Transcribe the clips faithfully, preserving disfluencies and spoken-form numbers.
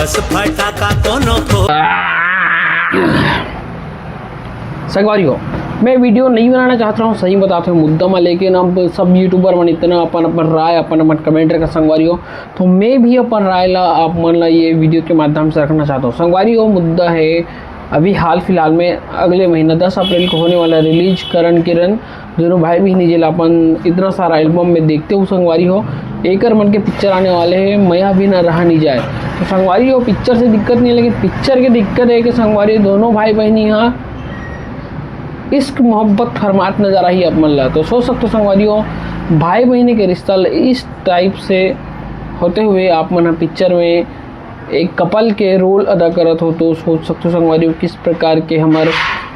बस फटाका कोनो फो संगवारी हो, मैं वीडियो नहीं बनाना चाहता हूँ, सही बताते हूँ मुद्दा में, लेकिन अब सब यूट्यूबर मन इतना अपन अपन राय, अपन अपन कमेंट रखा संगवारी हो, तो मैं भी अपन राय ला आप मन ला ये वीडियो के माध्यम से रखना चाहता हूँ संगवारी हो। मुद्दा है अभी हाल फिलहाल में अगले महीना दस अप्रैल को होने वाला रिलीज करण किरण दोनों भाई बहनी जेला अपन इतना सारा एल्बम में देखते हो संगवारी हो, एकर मन के पिक्चर आने वाले हैं, मया भी ना रहा नहीं जाए। तो संगवारी हो, पिक्चर से दिक्कत नहीं है, लेकिन पिक्चर के दिक्कत है कि संगवारी दोनों भाई बहनी यहाँ इश्क मोहब्बत फरमात नजर आही आप मन ला। तो सोच सकते हो संगवारी हो, भाई बहनी के रिश्ता ल इस टाइप से होते हुए आप मन ह पिक्चर में एक कपल के रोल अदा करत हो, तो सोच सकते हो संगवारी हो किस प्रकार के हमर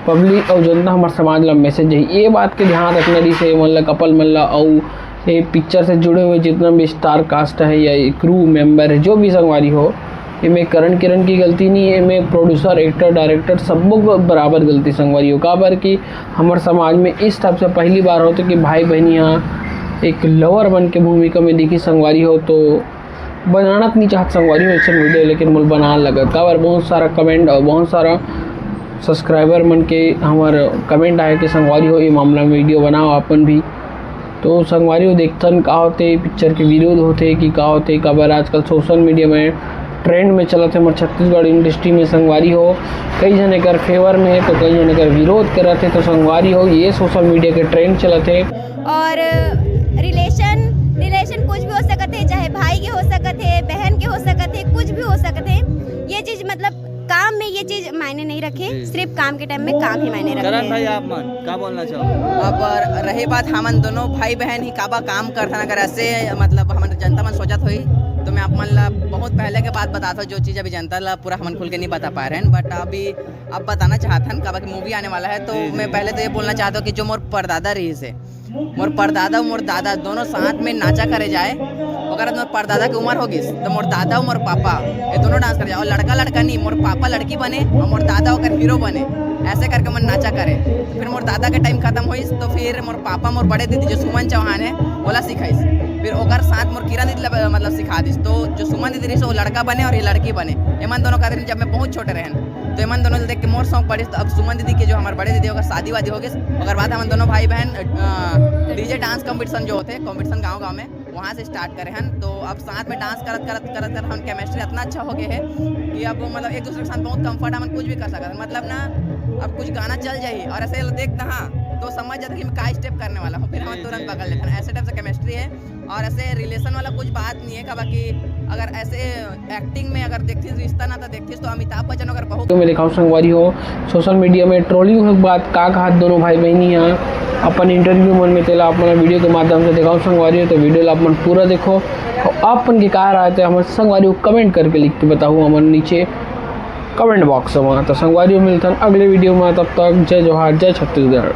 पब्लिक और जनता, हमर समाज ला मैसेज है। ये बात के ध्यान रखना रही से मन ला, कपल मन ला, और ये पिक्चर से जुड़े हुए जितना भी स्टार कास्ट है या क्रू मेंबर है, जो भी संगवारी हो, एमे करण किरण की गलती नहीं है, एमे प्रोड्यूसर, एक्टर, डायरेक्टर सबो को बराबर गलती संगवारी हो। काबर कि हमर समाज में इस टाइप से पहली बार होते कि भाई बहन यहाँ एक लवर मन के भूमिका में दिखी संगवारी हो, तो बनाना तो नहीं चाहत संगवारी हो ऐसे वीडियो, लेकिन मोल बनाना लगत काबर बहुत सारा कमेंट और बहुत सारा सब्सक्राइबर मन के हमर कमेंट आए कि संगवारी हो ये मामला में वीडियो बनाओ अपन भी। तो संगवारी हो देखथन का होते पिक्चर के विरोध होते कि का होते, काबर आजकल सोशल मीडिया में ट्रेंड में चलत है हमर छत्तीसगढ़ इंडस्ट्री में संगवारी हो, कई जन एकर फेवर में है तो कई जन एकर विरोध करत है। तो संगवारी हो ये सोशल मीडिया के ट्रेंड चलत है। और रिलेशन रिलेशन कुछ भी हो सकत है, चाहे भाई के हो सकत है, बहन के हो सकत है, कुछ भी हो सकत है। ये चीज मतलब काम में ये चीज मायने नहीं रखे, जी। सिर्फ काम के टाइम में काम ही मायने रखे। करण भाई, आप मन का बोलना चाहो? अब रही बात हमन दोनों भाई बहन ही काबा काम करथन, अगर ऐसे मतलब हमन जनता मन सोचत होही तो मैं आप मन ला बहुत पहले के बात बताता हूँ, जो चीज़ अभी जनता ला पूरा हमन खुल के नहीं बता पा रहे हैं, बट अभी अब बताना चाहत हन काबा कि मूवी आने वाला है। तो जी, जी। मैं पहले तो ये बोलना चाहता हूँ कि जो मोर परदादा रही से, मोर परदादा मोर दादा दोनों साथ में नाचा करे जाए। ओकर बाद मोर परदादा के उम्र हो गिस तो मोर दादा और मोर पापा ये दोनों डांस करे जाए, और लड़का लड़का नहीं, मोर पापा लड़की बने और मोर दादा ओकर हीरो बने। ऐसे करके मन नाचा करे। तो फिर मोर दादा के टाइम खत्म होइस तो फिर मोर पापा मोर बड़े दीदी जो सुमन चौहान है ओला सिखाइस। फिर ओकर साथ मोर किरण दीदी ला मतलब सिखा दिस। तो जो सुमन दीदी रही वो लड़का बने और ये लड़की बने। एमन दोनों का दिन जब मैं बहुत छोटे रहन तो एमन दोनों देख के मोर शौक पड़िस। तो अब सुमन दीदी के जो हमारे बड़े दीदी ओकर शादी वादी हो गई, ओकर बाद हमन दोनों भाई बहन डीजे डांस कंपटीशन जो होते कंपटीशन गांव गांव में, वहाँ से स्टार्ट करे हन। तो अब साथ में डांस करत करत करत करत हम केमिस्ट्री इतना अच्छा हो गए है कि अब मतलब एक दूसरे के साथ बहुत कंफर्ट, हम कुछ भी कर सकते हैं। मतलब ना अब कुछ गाना चल जाही और ऐसे देखता हाँ तो समझ जाता कि मैं का स्टेप करने वाला हूँ, फिर हम तुरंत पकड़ लेते हैं। ऐसे टाइप से केमिस्ट्री है और ऐसे रिलेशन वाला कुछ बात नहीं है का। बाकी अगर ऐसे एक्टिंग में अगर देखतीस रिश्ता नाता देखतीस तो अमिताभ बच्चन अगर बहू तो मैं दिखाऊँ संगवारी हो, सोशल मीडिया में ट्रोलिंग होए के बाद का कहा दोनों भाई बहनी यहाँ अपन इंटरव्यू मन में तेला अपना वीडियो के माध्यम से दिखाऊँ संगवारी हो। तो वीडियो ला अपन पूरा देखो और अपन के का राय है हमारे संगवारी हो कमेंट करके लिख के बताओ हमारे नीचे कमेंट बॉक्स में। तो संगवारी हो मिलथन अगले वीडियो में, तब तक जय जोहार, जय छत्तीसगढ़।